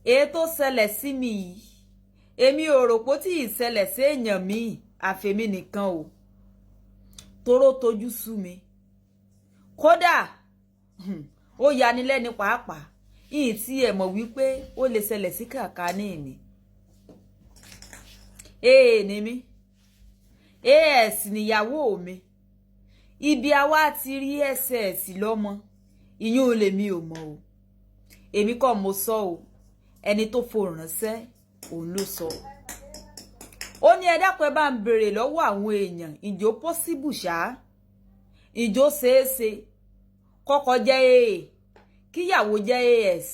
Èyí tó ṣẹlẹ̀ sí mi yìí, èmi ò rò pé ó tí ì ṣẹlẹ̀ sí èèyàn míì àfèmi nìkan o. Toró tojú sú mi. Kódà ó yanilẹ́nu pàápàá, ìyìn tí ẹ mọ̀ wípé ó lè ṣẹlẹ̀ sí kàkà ní ìní. Ee ni mí, AS níyàwó mi. Ibi àwa ti rí SS lọ́mọ, ìyún lèmi ò mọ̀ o. Èmi kọ́ mo sọ o, ẹni tó foránṣẹ́ òun ló sọ. Ó ní ẹ dákun, ẹ bá ń béèrè lọ́wọ́ àwọn èèyàn, ìjó possible ṣá, ìjó ṣeéṣe kọ́kọ́ jẹ́ AA, kíyàwó jẹ́ AS,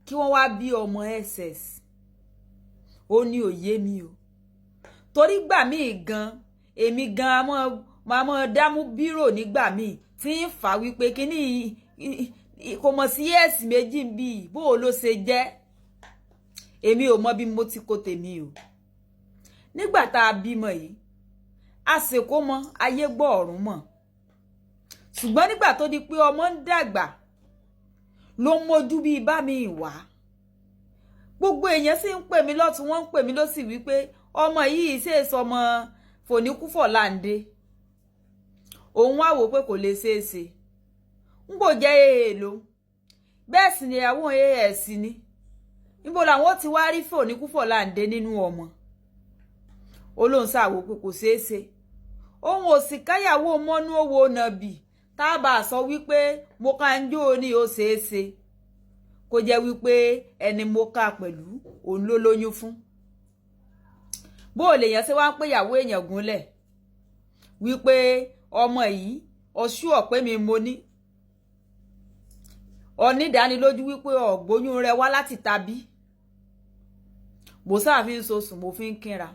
kí wọ́n wá bí ọmọ SS? Ó ní òye mi o, torí gbà míì gan, èmi gan máa mọ́ dámú bírò nígbà míì tí ń fà wípé kíní kò mọ̀ sí S méjì bí, bó o ló ṣe jẹ́. Èmi ò mọ bí mo ti kó tèmi o. Nígbà tá a bímọ yìí, a ṣèkó mọ ayé gbọ́, ọ̀run mọ̀. Ṣùgbọ́n nígbà tó di pé ọmọ ń dàgbà, ló ń mójú bíi bá mi wá, gbogbo èèyàn sì ń pè mí lọ́tún, wọ́n ń pè mí lọ́sì wípé ọmọ yìí ṣe é sọmọ fòníkúfọ̀láǹdé. Òun wá wò pé kò lè ṣeé ṣe, n kò jẹ́ èèlò, bẹ́ẹ̀ sì ni ìyàwó AS ni. Níbo làwọn ti wá rí fòníkúfọ̀láǹdé nínú ọmọ? Olóhùn ṣàwò pé kò ṣeé ṣe. Òun ò sì káyàwó mọ́nú owó nàbì tá a bá sọ wípé mo ká ń jó ní, ó ṣeé ṣe kó jẹ́ wípé ẹni mo ká pẹ̀lú òun ló lóyún fún. Bó o lèèyàn ṣe wá ń péyàwó èèyàn gúnlẹ̀ wípé ọmọ yìí ọṣù ọ̀pẹ mi, mo ní onídàánilójú wípé ọ̀gbóyún rẹ wá láti tàbí mo sáà fi ń sosùn, mo fi ń kínra.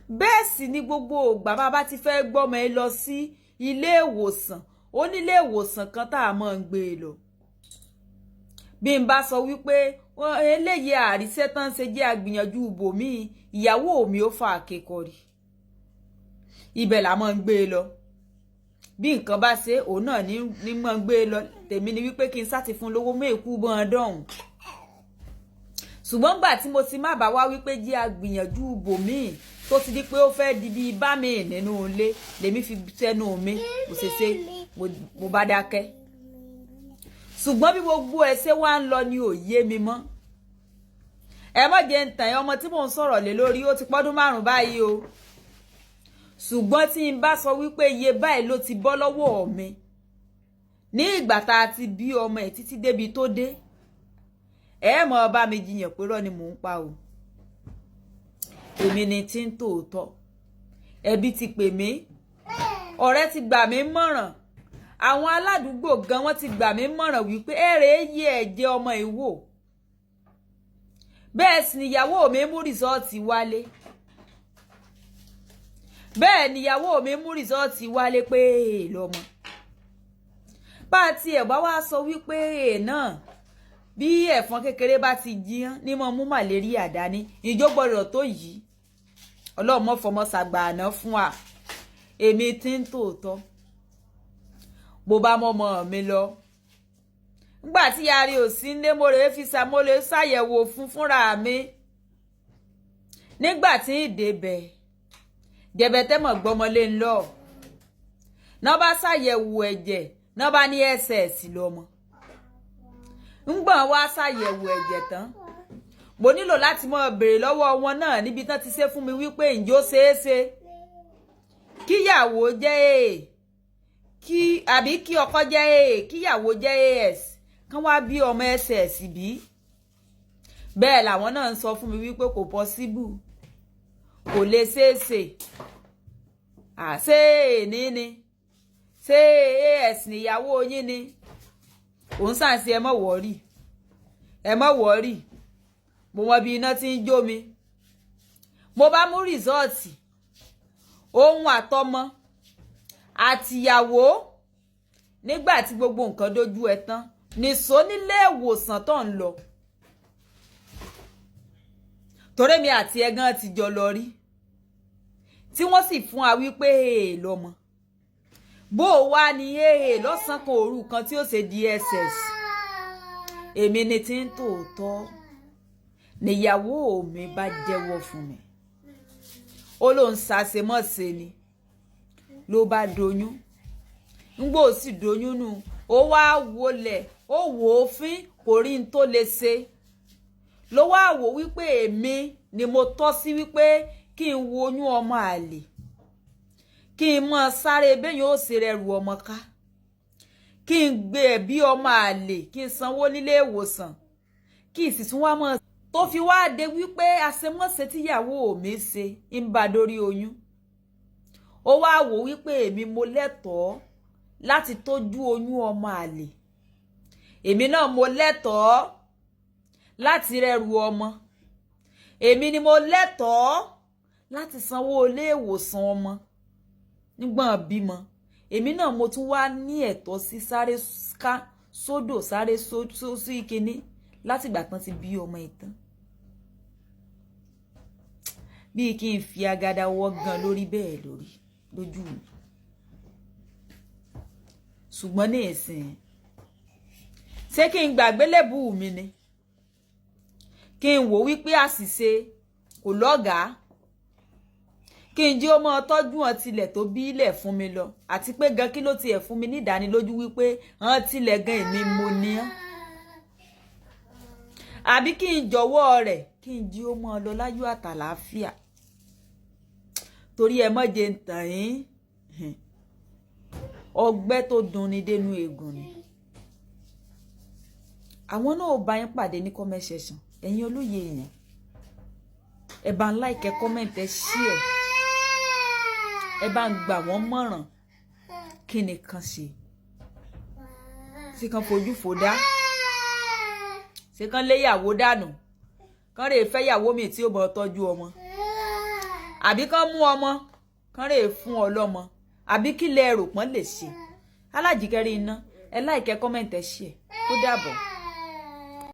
Bẹ́ẹ̀ sì ni gbogbo ògbà bá ti fẹ́ gbọ́mọ ẹ lọ sí ilé ìwòsàn, ó nílé ìwòsàn kan tá a máa ń gbé e lọ. Bí n bá sọ wípé eléyìí àríṣẹ́ tán ṣe jẹ́ àgbìyànjú ibòmíì, ìyàwó mi ó fa àkekọ̀rì. Ibẹ̀ là máa ń gbé e lọ. Bí nǹkan bá ṣe òun náà ní máa ń gbé e lọ. Tèmi ni wípé kí n sá ti fún lówó méèkú bọ́n dọ̀hùn. Ṣùgbọ́n gbà tí mo ti má bá wá wípé jẹ́ àgbìyànjú ibòmíì, tó ti di pé ó fẹ́ di bíi bá mi nínú ilé, lèmi fi sẹ́nu mi kò ṣe ṣe, mo bá dákẹ́. Ṣùgbọ́n bí gbogbo ẹ̀ ṣe wá ń lọ ni ò yé mi mọ́. Ẹ má jẹ́ ń tàn ẹ́, ọmọ tí mò ń sọ̀rọ̀ lé lórí, ó ti pọ́dún 5 báyìí o. Ṣùgbọ́n tí n bá sọ wípé iye báyìí ló ti bọ́ lọ́wọ́ mi ní ìgbà tá a ti bí ọmọ ẹ̀ títí débi tó dé, ẹ mọ̀ bá mi jiyàn pé rọ́ ni mò ń pa o. Èmi ni tí ń tòótọ́. Ẹbí ti pè mí, ọ̀rẹ́ ti gbà mí mọ̀ràn, àwọn aládùúgbò gan wọ́n ti gbà mí mọ̀ràn wípé ẹ̀rẹ̀ yí ẹ̀jẹ̀ ọmọ ìwò. Bẹ́ẹ̀ sì níyàwó mi mú result wálé, bẹ́ẹ̀ níyàwó mi mú result wálé pé lọ́mọ bá a tiẹ̀ bá wá sọ wípé náà, bí ẹ̀fọn kékeré bá ti jíyán ní mọ́ mú màlẹ́ríà dání, ìjó gbọ́dọ̀ tó yìí. Ọlọ́mọ fọmọ ṣàgbà àná fún wa. Èmi tí ń tòótọ́, mo bá mọ́mọ́ mi lọ nígbà tí yarí ò sí nílé, mo rèé fi sa, mo lè ṣàyẹ̀wò fún fúnra mi. Nígbà tí ń débẹ̀, jẹ̀bẹ̀tẹ̀ mọ̀ gbọ́mọlé ńlọ náà, bá ṣàyẹ̀wò ẹ̀jẹ̀ náà, bá ní SS lọ́mọ. Ńgbọ̀n wá ṣàyẹ̀wò ẹ̀jẹ̀ tán, mo nílò láti máa béèrè lọ́wọ́ wọn náà níbi tán ti ṣe fún mi wípé ǹjọ́ ṣeé ṣe kíyàwó jẹ́ A, kí àbí kí ọkọ jẹ́ A, kíyàwó jẹ́ AS, kán wá bí ọmọ SS bí? Bẹ́ẹ̀ làwọn náà ń sọ fún mi wípé kò possible, kò lè ṣeé ṣe. Àṣé èní ni ṣé AS níyàwó yín ni òun sàǹsì? Ẹ mọ̀ worry, ẹ mọ̀ worry, mo mọ bí iná ti ń jó mi. Mo bá mú result ohun àtọmọ àtìyàwó. Nígbà tí gbogbo nǹkan dojú ẹ tán, nìṣó nílé ìwòsàn tó ń lọ, torí mi àti ẹ gan ti jọ lọ rí, tí wọ́n sì fún wa wípé èè lọ́mọ. Bó o wá ní èè lọ́sàn-án kan òru kan tí ó ṣe DSS, èmi ni tí ń tòótọ́. Níyàwó mi bá jẹ́wọ́ fún mi, ó lóun ṣàṣemọ́ṣe ni, ló bá doyún. Ngbò sì doyún nù, ó wá wọlé, ó wò ó fín, kò rí n tó lè ṣe. Ló wá wò wípé èmi ni mo tọ́ sí wípé kí n wo oyún ọmọ àlè, kí n mọ sáré bẹ́yìn ó ṣe rẹrù ọmọ ká, kí n gbé ẹ̀bí ọmọ àlè, kí n sanwó nílé ìwòsàn, kí n sì tún wá mọ́ tó fi wá de wípé àṣemọ́ṣe tíyàwó mi ṣe ń bá dórí oyún. Ó wá wò wípé èmi mo lẹ́tọ̀ọ́ láti tọ́jú oyún ọmọ àlè, èmi náà mo lẹ́tọ̀ọ́ láti rẹrù ọmọ, èmi ni mo lẹ́tọ̀ọ́ láti sanwó ilé ìwòsàn ọmọ nígbọ̀n bímọ, èmi náà mo tún wá ní ẹ̀tọ́ sí sáré ká sódò, sáré sí kinní látìgbà tán ti bí ọmọ ìtàn. Bíi kí n fi agada wọ́ gan lórí bẹ́ẹ̀ lórí lójú mi. Ṣùgbọ́n ní ìsìn, ṣé kí n gbàgbé lẹ́bù mi ni, kí n wò wípé àṣìṣe kò lọ́gàá, kí n jí ó máa tọ́jú hàn tilẹ̀ tó bí ilẹ̀ fún mi lọ, àti pé gan kí ló tiẹ̀ fún mi ní ìdánilójú wípé hàn tilẹ̀ gan èmi mo ní án, àbí kí n jọ̀wọ́ rẹ̀ kí n jí ó máa lọ láyọ̀ àtàlàáfíà? Torí ẹ má jẹ́ ń tàn yín, ọgbẹ́ tó dunni dénú eegun ni. Àwọn náà ò bá yín pàdé ní comment section. Ẹ̀yin olóye èèyàn, ẹ bá ń like, comment, ẹ share, ẹ bá ń gbà wọ́n mọ̀ràn. Kí ni kan ṣe? Ṣé kan fojú fò dá? Ṣé kan léyàwó dànù, kán rè fẹ́yàwó mi tí ó bọ̀ tọ́jú ọmọ, àbí kán mú ọmọ kán rè fún ọlọ́mọ, àbí kí lẹ rò pọ́n lè ṣe? Alájíkẹ́rí iná, ẹ like, comment, ẹ share. Ó dàbọ̀.